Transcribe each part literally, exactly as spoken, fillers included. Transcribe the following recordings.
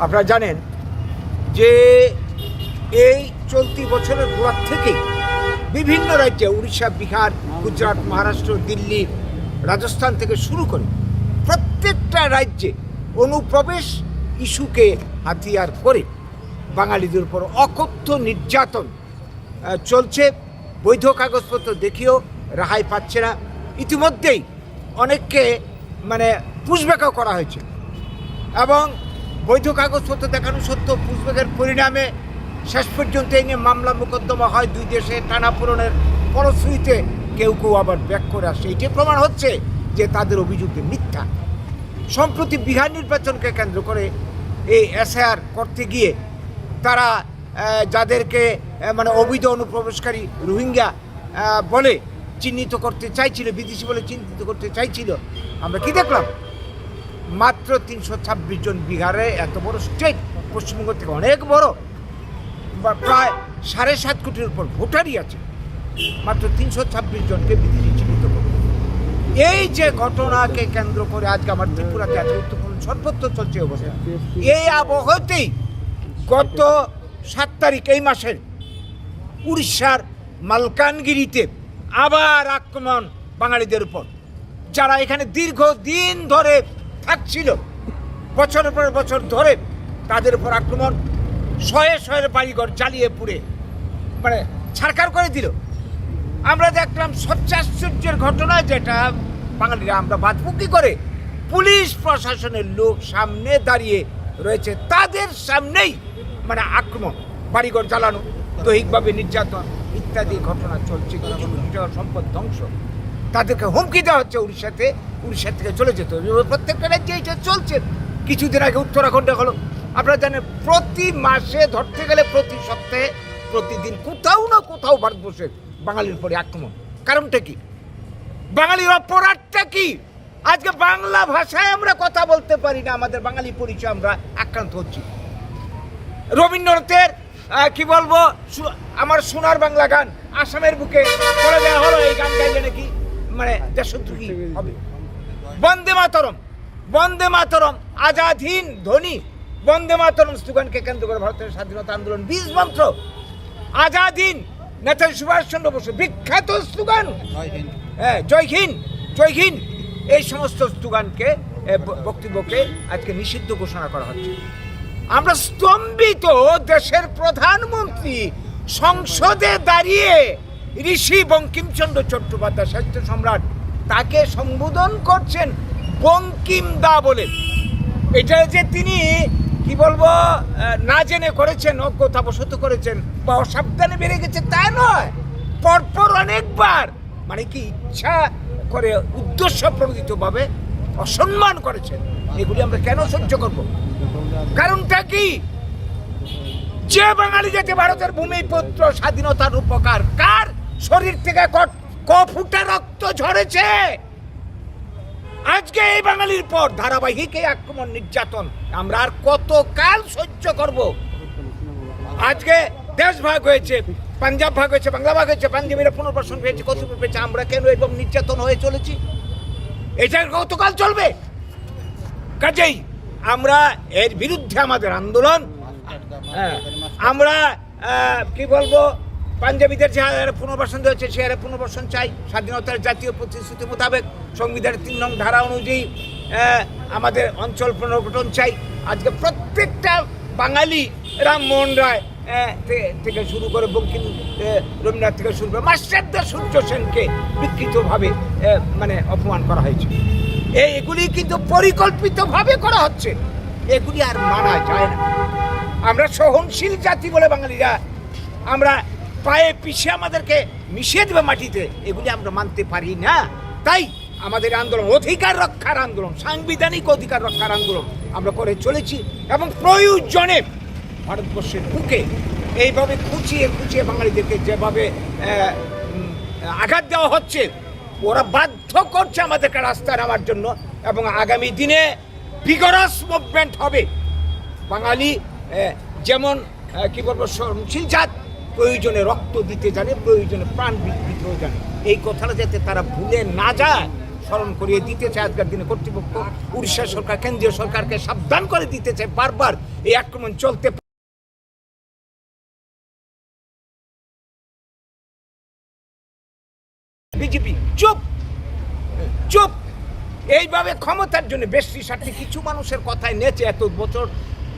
আপনারা জানেন যে এই চলতি বছরের গোড়ার থেকেই বিভিন্ন রাজ্যে, উড়িষ্যা, বিহার, গুজরাট, মহারাষ্ট্র, দিল্লি, রাজস্থান থেকে শুরু করে প্রত্যেকটা রাজ্যে অনুপ্রবেশ ইস্যুকে হাতিয়ার করে বাঙালিদের উপর অকথ্য নির্যাতন, আহ, চলছে। বৈধ কাগজপত্র দেখিয়েও রেহাই পাচ্ছে না। ইতিমধ্যেই অনেককে মানে পুশব্যাকও করা হয়েছে এবং বৈধ কাগজপত্র দেখানো সত্ত্বেও পুশব্যাকের পরিণামে শেষ পর্যন্ত এই নিয়ে মামলা মোকদ্দমা হয়। দুই দেশে টানাপোড়েনের ফলশ্রুতিতে কেউ কেউ আবার ব্যাক করে আসছে। এটি প্রমাণ হচ্ছে যে তাদের অভিযোগ যে মিথ্যা। সম্প্রতি বিহার নির্বাচনকে কেন্দ্র করে এই এসআইআর করতে গিয়ে তারা, আহ, যাদেরকে, আহ, মানে অবৈধ অনুপ্রবেশকারী রোহিঙ্গা, আহ, বলে চিহ্নিত করতে চাইছিল, বিদেশি বলে চিহ্নিত করতে চাইছিল, আমরা কি দেখলাম? মাত্র তিনশো ছাব্বিশ জন। বিহারে এত বড় স্টেট, পশ্চিমবঙ্গ থেকে অনেক বড়, বা প্রায় সাড়ে সাত কোটির উপর ভোটারই আছে, মাত্র তিনশো ছাব্বিশ জনকে বিদেশি চিহ্নিত করবে। এই যে ঘটনাকে কেন্দ্র করে আজকে আমার ত্রিপুরাতে এত উত্তেজনা সর্বত্র চলছে অবস্থা। এই আবহতেই গত সাত তারিখ এই মাসের উড়িষ্যার মালকানগিরিতে আবার আক্রমণ বাঙালিদের উপর। যারা এখানে দীর্ঘদিন ধরে থাকছিল, বছরের পর বছর ধরে, তাদের উপর আক্রমণ, শয়ে শয়ে বাড়িঘর জ্বালিয়ে পুড়ে মানে ছারখার করে দিল। আমরা দেখলাম সবচেয়ে আশ্চর্যের ঘটনা, যেটা বাঙালিরা আমরা বাঁচব কি করে, পুলিশ প্রশাসনের লোক সামনে দাঁড়িয়ে রয়েছে, তাদের সামনেই মানে আক্রমণ, বাড়িঘর জ্বালানো, দৈহিকভাবে নির্যাতন ইত্যাদি ঘটনা চলছে। কোটি কোটি টাকার সম্পদ ধ্বংস। তাদেরকে হুমকি দেওয়া হচ্ছে উড়িষ্যাতে, উড়িষ্যা থেকে চলে যেতে হবে। এভাবে প্রত্যেকটা রাজ্যে এটা চলছে। কিছুদিন আগে উত্তরাখণ্ডে হলো, আপনারা জানেন, প্রতি মাসে ধরতে গেলে প্রতি সপ্তাহে, প্রতিদিন কোথাও না কোথাও ভারতবর্ষের বাঙালির উপরে আক্রমণ। কারণটা কি? বাঙালির অপরাধটা কি? আজকে বাংলা ভাষায় আমরা কথা বলতে পারি না, আমাদের বাঙালি পরিচয় আমরা আক্রান্ত হচ্ছি। রবীন্দ্রনাথের, আহ, কি বলবো, সু-, আমার সোনার বাংলা গান আসামের বুকে করে দেওয়া হলো, এই গান গাইলে নাকি মানে দেশদ্রোহী হবে। বন্দে মাতরম, বন্দে মাতরম, আজাদ হিন্দ ধ্বনি, বন্দে মাতরম স্লোগানকে কেন্দ্র করে ভারতের স্বাধীনতা আন্দোলন, বীজ মন্ত্র, আজাদ হিন্দ, নেতাজি সুভাষ চন্দ্র বসু বিখ্যাত স্লোগান, জয় হিন্দ। হ্যাঁ, জয় হিন্দ, জয় হিন্দ, এই সমস্ত স্লোগানকে, এ, ব-, বক্তব্যকে আজকে নিষিদ্ধ ঘোষণা করা হচ্ছে। আমরা স্তম্ভিত। দেশের প্রধানমন্ত্রী সংসদে দাঁড়িয়ে ঋষি বঙ্কিমচন্দ্র চট্টোপাধ্যায়, সাহিত্য সম্রাট, তাকে সম্বোধন করছেন বঙ্কিম দা বলে। এটা যে তিনি, কি বলবো, আহ, না জেনে করেছেন, অজ্ঞতাবশত করেছেন বা অসাবধানে বেড়ে গেছে, তা নয়। পরপর অনেকবার, মানে কি, ইচ্ছা করে উদ্দেশ্য প্রণোদিতভাবে অসম্মান করেছেন। এগুলি আমরা কেন সহ্য করব? কারণটা কি? যে বাঙালি জাতি ভারতের ভূমিপুত্র, স্বাধীনতার রূপকার, কার শরীর থেকে কট-, ক ফুটা রক্ত ঝরেছে? আজকে এই বাঙালির পর ধারাবাহিক এই আক্রমণ, নির্যাতন আমরা আর কতকাল সহ্য করব? আজকে দেশ ভাগ হয়েছে, পাঞ্জাব ভাগ হয়েছে, বাংলা ভাগ হয়েছে, পাঞ্জাবিরা পুনর্বাসন পেয়েছে, কত পেয়েছে, আমরা কেন এবং নির্যাতন হয়ে চলেছি? এটা কতকাল চলবে? কাজেই আমরা এর বিরুদ্ধে আমাদের আন্দোলন। হ্যাঁ, আমরা, আহ, কি বলবো, পাঞ্জাবিদের যে হারে পুনর্বাসন দেওয়া হচ্ছে, সে হারে পুনর্বাসন চাই। স্বাধীনতার জাতীয় প্রতিশ্রুতি মোতাবেক সংবিধানের তিন নং ধারা অনুযায়ী, আহ, আমাদের অঞ্চল পুনর্গঠন চাই। আজকে প্রত্যেকটা বাঙালি, রামমোহন রায়, আহ, থে-, থেকে শুরু করে বঙ্কিম, আহ, রবীন্দ্রনাথ থেকে শুরু করে মাস্টারদা সূর্য সেনকে বিকৃতভাবে, আহ, মানে অপমান করা হয়েছে। এই, এগুলি কিন্তু পরিকল্পিতভাবে করা হচ্ছে। এগুলি আর মানা যায় না। আমরা সহনশীল জাতি বলে বাঙালিরা, আমরা পায়ে পিষে আমাদেরকে মিশিয়ে দেবে মাটিতে, এগুলি আমরা মানতে পারি না। তাই আমাদের আন্দোলন, অধিকার রক্ষার আন্দোলন, সাংবিধানিক অধিকার রক্ষার আন্দোলন আমরা করে চলেছি এবং প্রয়োজনে ভারতবর্ষের বুকে এইভাবে খুঁচিয়ে খুঁচিয়ে বাঙালিদেরকে যেভাবে, আহ, উম, আঘাত দেওয়া হচ্ছে, ওরা বাধ্য করছে আমাদেরকে রাস্তায় নামার জন্য। এবং আগামী দিনে ভিগারাস মুভমেন্ট হবে। বাঙালি, আহ, যেমন, আহ, কি বলবো, সহনশীল জাত, প্রয়োজনে রক্ত দিতে জানে, প্রয়োজনে প্রাণ বি-, দিতেও জানে। এই কথাটা যাতে তারা ভুলে না যায়, স্মরণ করিয়ে দিতে চায় আজকের দিনে কর্তৃপক্ষ, উড়িষ্যা সরকার, কেন্দ্রীয় সরকারকে সাবধান করে দিতে চায় বারবার এই আক্রমণ চলতে। বিজেপি চুপ, চুপ। এইভাবে ক্ষমতার জন্য বেশি স্বার্থে কিছু মানুষের কথায় নেচে এত বছর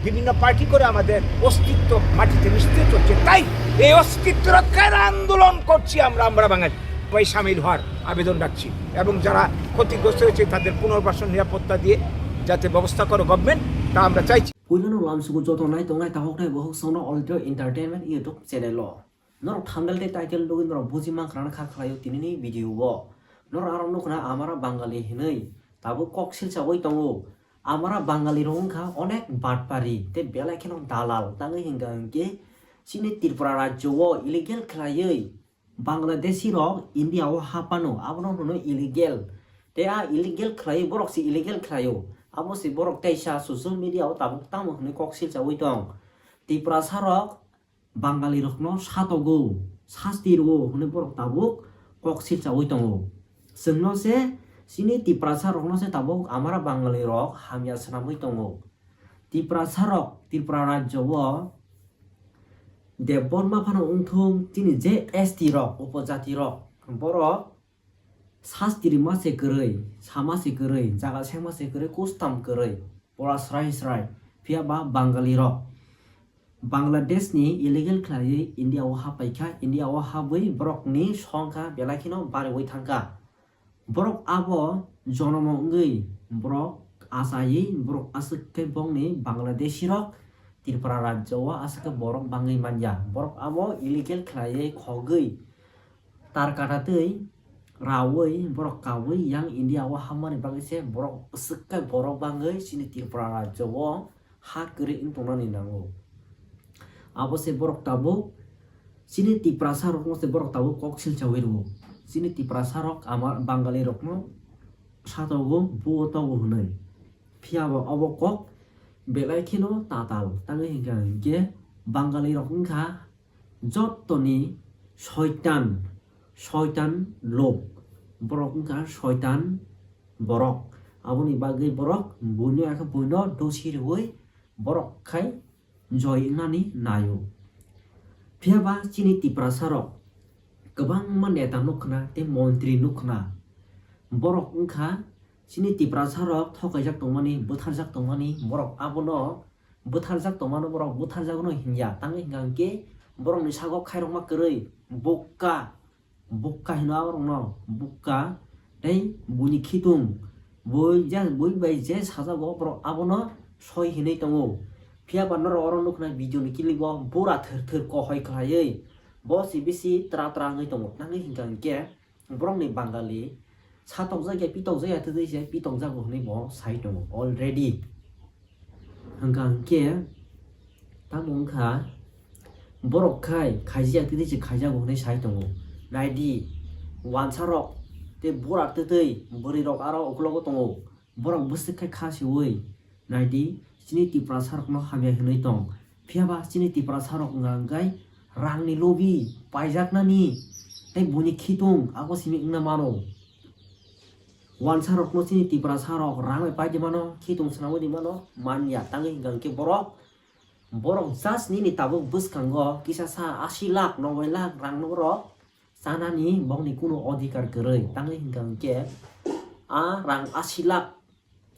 বিভিন্ন পার্টি করে আমাদের অস্তিত্ব মাটিতে মিশতে চলছে। তাই এই অস্তিত্ব রক্ষার আন্দোলন করছি আমরা, আমরা বাঙালি। সবাই সামিল হওয়ার আবেদন রাখছি এবং যারা ক্ষতিগ্রস্ত হয়েছে তাদের পুনর্বাসন নিরাপত্তা দিয়ে যাতে ব্যবস্থা করে গভর্নমেন্ট, তা আমরা চাইছি। Puilano lamsugo joto nai tongnai takhuk nai bokhok songno All India Entertainment YouTube channel o. Norok thumbnail tei title nugwi norok buji mankha na kha khlaio tinini video o. Norok aro nukhna amara Bangali hinwi tabuk kok silchawi tongo. Amara Bangali rok wngkha onek batpari tei belai kheno dalal tangwi hingka hingke chini Tripura rajyo o illegal khlaiwi Bangladeshi rok India o hapano abono hwnwi illegal. Tei a illegal khlaiwi borok se illegal khlaio. Abo se borok teisa social media o tabuk tamo hwnwi kok silchawi tong. Tiprasa rok Bangali rokno satogo, sasti rwo hwnwi borok tabuk kok silchawi tongo. Chwngno se chini Tiprasa rokno se tabuk amara Bangali rok hamya swnamwi tongo. Tiprasa rok Tripura rajyo o Debbarma phano wngthung chini je S T rok, upojati rok, borok sasti rima se kwrwi, sama se kwrwi, jaga sengma se kwrwi, custom kwrwi, pora srai srai, phiya ba Bangali rok. Bangladesh ni illegal khlaiwi India o hapaikha, India o habwi borok ni songkha belai kheno bariwi thangkha. Borok abo jonomo wngwi borok achaiwi borok aswk khe bongni Bangladeshi rok Tripura rajyo o aswk khe borok bangwi manya. Borok abo illegal khlaiwi khogwi tar katatwi rawi borok kawi yang India o hammani bagwi se borok aswk khe borok bangwi chini Tripura rajyo o ha kwrwi wng tongnani nango. Abo se borok tabuk chini Tiprasa rokno se borok tabuk kok silchawi rwo. Chini Tiprasa rok ama Bangali rokno satogo, buo togo hwnwi. Phiya bo obo kok belai kheno tatal. Tangwi hingka hinkhe Bangali rok wngkha jottoni soitan, soitan lok. Borok wngkha soitan borok. Aboni bagwi borok buino akhe buino dosi rwui borok khai joi wngnani naio. Phiya ba chini Tiprasa rok kwbangma neta nukkhna tei montri nukkhna. Borok wngkha chini Tiprasa rok thokaijak tongmani, bwtharjak tongmani, borok abono bwtharjak tongmano borok bwtharjagno hinya. Tangwi hingka hinkhe borokni sago khairokma kwrwi bukka. Bukka hino aborokno, bukka tei buini khitung, bui je, bui bai je sajago borok abono soi hinwi tongo. Phiya ba norok oro nuknai video ni clip o bura thwr thwr kohoi khlaiwi bo se bisi tra tra wngwi tongo. Tangwi hingka hinkhe borokni Bangali satokjak ya pitokjak ya twtwi se pitokjago hinwi bo sai tongo already. Hwnkha hwnkhe tamo wngkha borok khai khaijak twi twi se khaijago hwnwi sai tongo. Naidi, wansarok tei bura twi twi bwrwirok aro uklogo tongo. Borok bwswk khai kha siwi naidi, chini Tiprasarokno hamya hwnwi tong. Phiya ba chini Tiprasarok wngkha hwnkhe rangni lobi paijaknani tei buini khitung abo simi wngna mano. Wansarokno chini Tiprasarok rang bai paidi mano, khitung swnamwi di mano, man ya. Tangwi hingka hwnkhe borok, borok just nini tabuk bwskango kisa sa asi lakh, noboi lakh rangno borok chanani bokni kunu odhikar kwrwi. Tangwi hingka hwnkhe a rang asi lakh,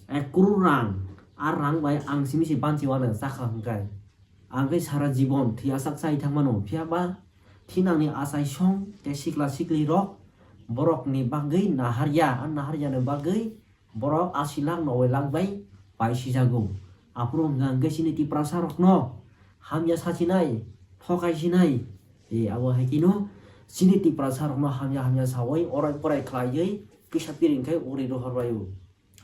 ek crore rang, a rang bai ang simi se banchi wano chakha hwnkhe. Ang khe sara jibon thwi achak chai thangmano, phiya ba thinangni achaisong tei sikla siklirok borokni bagwi naharya, a naharyani bagwi borok asi lakh noboi lakh bai paisijago. Aphuru hwnkha hwnkhe chini Tiprasarokno hamya sachinai, thokaisinai, e, abo hai kheno chini Tiprasarokno hamya hamya sawi orai porai khlaiwi kisa piring khai uri rohorbaio.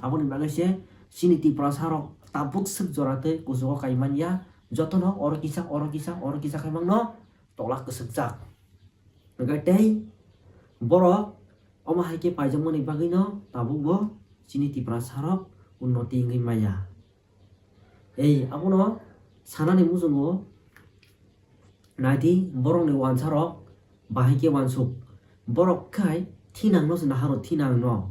Aboni bagwi se chini Tiprasarok tabuk swk jora tei kuchugo kai manya, jotono oro kisa, oro kisa, oro kisa khai mangno tola kwchwkjak. Hwnkhe tei borok omo hai khe paijakmani bagwino tabukbo chini Tiprasarok unnoti wngwi maya. Ei abono sanani muchungo naidi borokni wansarok bahai khe wansuk. Borok khai thinangno se naharo thinangno.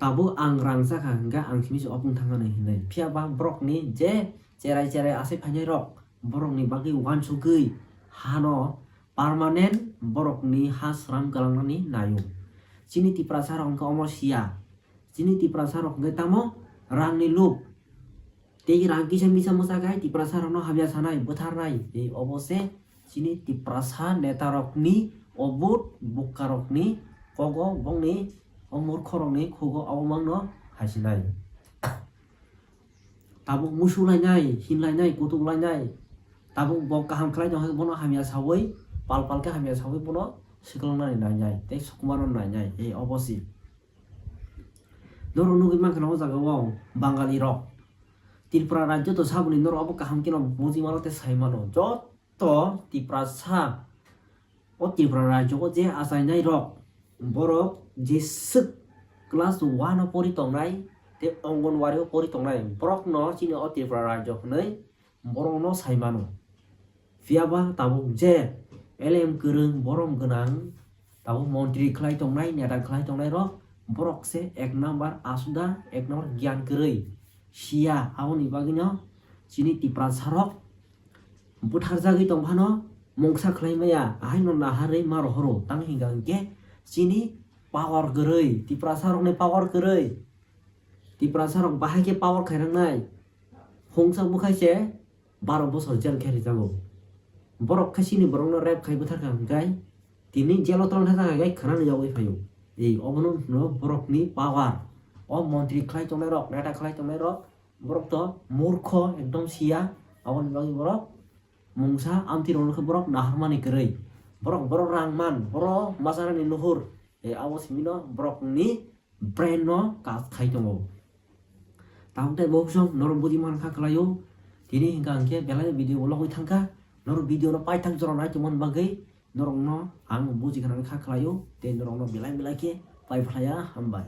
Tabuk ang rang chakha hwnkhe ang simi se opung thangkha nai hinwi. Phiya ba borokni je cherai cherai asai phainai rok, borokni bagwi uansugwi hano permanent borokni ha sram kwlangnani naio. Chini Tiprasa rok hwnkhe omo siya. Chini Tiprasa rok hwnkhe tamo rangni luk. Tei rang kisa misa mwsa khai Tiprasa rokno hamya sanai, bwtharnai. Tei obo se chini Tiprasa neta rokni obut bukka rokni kogo bongni o murkho rokni khugo abo mangno haisinai. Tabuk musu lainai, hin lainai, kutuk lainai. Tabuk bo kaham khlai tong hai bono hamya sawi, pal pal khe hamya sawi bono swkang nani nainai, tei sukmano nainai, ei obo si. Norok nugwi mankha o jaga o Bangali rok. Tripura rajyo to saboni norok abo kaham khe no buji mano tei sai mano. Joto Tiprasa, o Tripura rajyo o je achainai rok, borok je swk class one o pori tongnai tei Anganwadi o pori tongnai, borok no chini o Tripura rajyo hwnwi borok no sai mano. Phiya ba tabuk je L M kwrwng, borom gwnang, tabuk montri khlai tongnai, neta khlai tongnai rok, borok se ek number asuda, ek number giyan kwrwi. Siya, aboni bagwi no chini Tiprasa rok bwtharjagwi tong phano mungsa khlai maya, ahai no naharwi ma rohoro, tang hinga hinkhe chini power kwrwi, Tiprasa rokni power kwrwi. Tiprasa rok bahai khe power khairangnai, hungsa bwkhai se baro bosor jail khe rijago. Borok khe chini borokno rape khai bwtharkha hwnkhe tini jailo tongna thangkha hwnkhe khwnani yogwi phaio. Ei obono hwno borokni power. O montri khlai tongnai rok, neta khlai tongnai rok, borok to murkho ekdom siya, aboni bagwi borok mungsa amtwi rokno khe borok naharmani kwrwi. Borok, borok rang man, borok masarani nuhur. Ei abo simino borokni brain no kas khai tongo. Tamo tei bo song norok buji man kha khlaio. Tini hingka hingke belai video bo logoi thangkha. Norok video no paithak jora nai tongmani bagwi norok no ang buji kha khlaio. Tei norok no belai belai khe pai phlaiya, hambai.